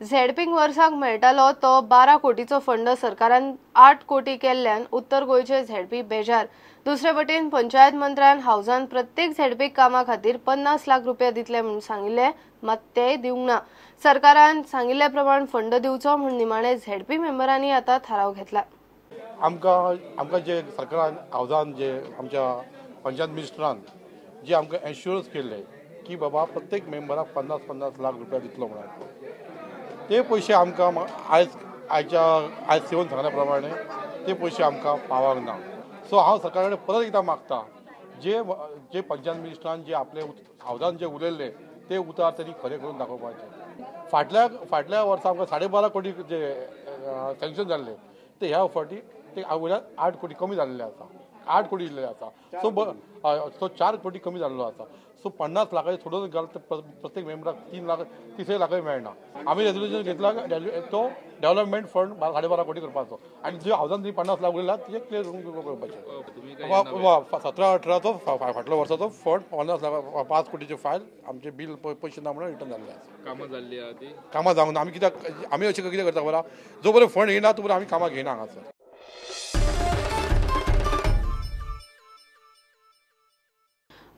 झेडपीक वर्साक मेळटालो तो 12 कोटीचो फंड सरकारान 8 कोटी केल्ल्यान उत्तर गोंयचे झेडपी बेजार. दुसरे वटेन पंचायत मंत्र्यान हावजान प्रत्येक झेडपीक कामा खातीर 50 लाख रुपया दितले म्हूण सांगिल्ले, मात तेय दिवंक ना. सरकारान सांगिल्ले प्रमाण फंड दिवचो म्हूण निमाणे झेडपी मेंबरांनी आता थाराव घेतला. आमकां आमकां जे सरकारान हावजान जे आमच्या पंचायत मिनिस्टरान जे आमकां एश्युरन्स केल्ले की बाबा प्रत्येक मेंबराक 50-50 लाख रुपया दितलो म्हणून, ते पयशे आमकां आयज आयच्या आयज सेवन सांगल्या प्रमाणे ते पयशे आमकां पावंक ना. सो हांव सरकारा कडेन परत एकदां मागता, जे जे पंचायत मिनिस्टरान जे आपले हावजान जे उलयल्ले ते उतार तरी खरें करून दाखोवपाचे. फाटल्या फाटल्या वर्सा आमकां 12.5 कोटी जे सँक्शन जाल्ले ते ह्या फावटी ते वयल्यान 8 कोटी कमी जाल्ले आसा, 8 कोटी इल्ले आसा. सो सो 4 कोटी कमी जाल्लो आसा. सो 50 लाखाचे थोडो घाल प्रत्येक मेंबराक 3 लाख 3 लाखय मेळना. आमी रेजोल्युशन घेतला तो डेव्हलपमेंट फंड 12.5 कोटी करपाचो आनी जे हावजान 50 लाख उरला ते क्लियर करून करपाचे. 17-18चो फाटल्या वर्साचो फंड 50 लाख 5 कोटीचे फायल आमचे बील पयशे ना म्हणून रिटर्न जाल्ले आसा. कामां जाल्ली आहा ती कामां जावंक ना. आमी कित्याक आमी अशें कितें करता खबर, जो बरें फंड येयना तो बरें आमी कामां घेयना हांगासर.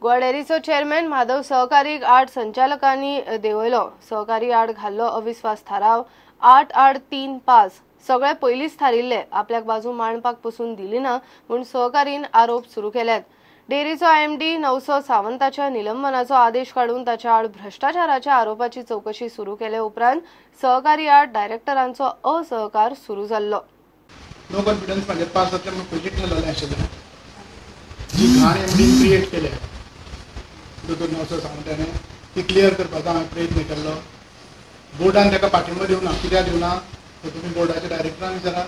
गोवा डेअरीचो चेअरमॅन माधव सहकारीक 8 संचालकांनी देंवयलो. सहकारी आड घाल्लो अविस्वास थाराव 8-8-3 पास सगळे पयलींच थारिल्ले, आपल्याक बाजू मांडपाक पसून दिली ना म्हूण सहकारीन आरोप सुरू केल्यात. डेअरीचो IMD 900 सावंताच्या निलंबनाचो आदेश काडून ताच्या आड भ्रष्टाचाराच्या आरोपाची चवकशी सुरू केले उपरांत सहकारी आड डायरेक्टरांचो असहकार सुरू जाल्लो. नो कॉन्फिडन्स म्हाजेर पास जातलें म्हूण पयलींच ठरलेलें आशिल्लें. जी घाण एमडीन क्रिएट केल्या दोतोर 900 सावंताने ती क्लियर करपाचो हांवें प्रयत्न केल्लो. बोर्डान ताका पाठिंबो दिवना, कित्याक दिवना तर तुमी बोर्डाच्या डायरेक्टरान विचारा,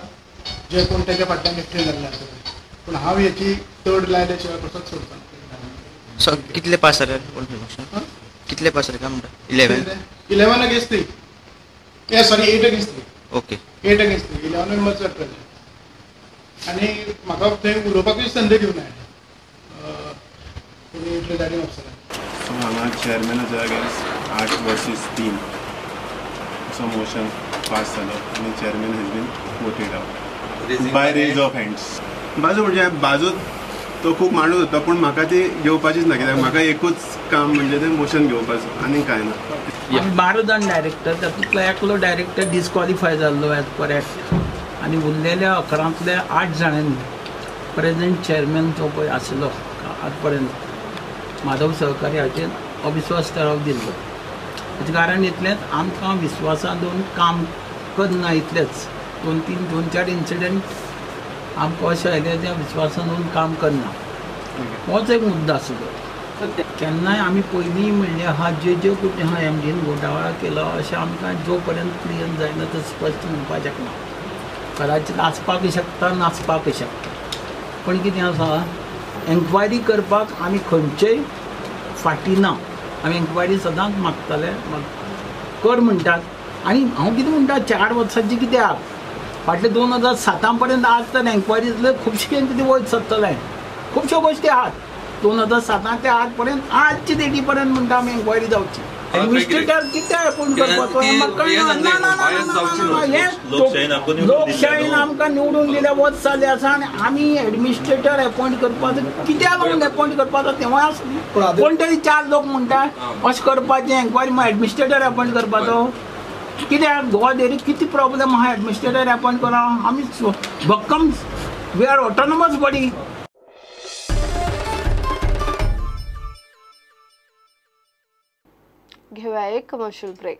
जे कोण तेच्या फाटल्यान एकठांय जाल्ले आसा. पूण हांव हेची तड लायल्या शिवाय कसोच सोडचो ना. सो कितले पास जाले? कितले पास जाले काय म्हणटा? 11 against 3, sorry 8 against 3. Okay, 8 against 3, 11 members are present. आनी म्हाका थंय उलोवपाकूय संदी दिवना कोणी प्रिजायडींग ऑफिसरान. सो हांगा चेअरमॅनाच्या अगेन्स्ट 8 वर्सीस 3 असो मोशन पास जालो आनी chairman has been voted out by raise of hands. बाजू म्हणजे बाजू तो खूब मांडून होता, पूण म्हाका ती घेवपाचीच ना, कित्याक म्हाका एकूच काम म्हणजे तें मोशन घेवपाचो आनी कांय ना. 12 जाण डायरेक्टर, तातूंतलो एकलो डायरेक्टर डिस्क्वॉलिफाय जाल्लो एज पर एक्ट आनी उरलेल्या 11 8 जाणांनी प्रेझेंट चेअरमॅन जो पळय आशिल्लो आजपर्यंत माधव सहकारी हाचेर अविस्वास थाराव दिल्लो. हाचें कारण इतलेंच, आमकां विस्वासान दवरून काम करना इतलेंच. 2-3 इन्सिडंट आमकां अशें आयले त्या विस्वासान दवरून काम करना, होच एक मुद्दो आसलो. केन्नाय आमी पयलीं म्हणलें आहा जे जे कितें आहा एमडीन घोटाळा केलो अशें आमकां जो पर्यंत क्लियर जायना तें स्पश्ट म्हणपाक शकना. कदाचित आसपाकय शकता, नासपाकय शकता, पूण कितें आसा एन्क्वायरी करपाक आमी खंयचेय फाटीं ना. आमी एन्क्वायरी सदांच मागताले, कर म्हणटात. आनी हांव कितें म्हणटा, 4 वर्सांची कित्याक, फाटले 2007 पर्यंत आज तर एन्क्वायरींतले खुबशे कितें वयर सरतलें, खुबश्यो गोश्टी आहात. 2007 ते आज पर्यंत आजची डेटी पर्यंत म्हणटा आमी एन्क्वायरी जावची. एडमिनिस्ट्रेटर कित्याक एपोयंट करपाचो हें म्हाका कळना. ना ना ना, हें लोकशायेन आमकां निवडून दिल्या वर्स जालें आसा आनी आमी एडमिनिस्ट्रेटर एपोयंट करपाचो कित्याक लागून एपोयंट करपाचो तेंवूय आसा. कोण तरी 4 लोक म्हणटा अशें करपाचें एन्क्वायरी, मागीर एडमिनिस्ट्रेटर एपोयंट करपाचो कित्याक? गोवा डेअरीक कितें प्रॉब्लम आहा एडमिनिस्ट्रेटर एपोयंट करा? आमी भक्कम, we are autonomous body. घेऊया एक कमर्शियल ब्रेक.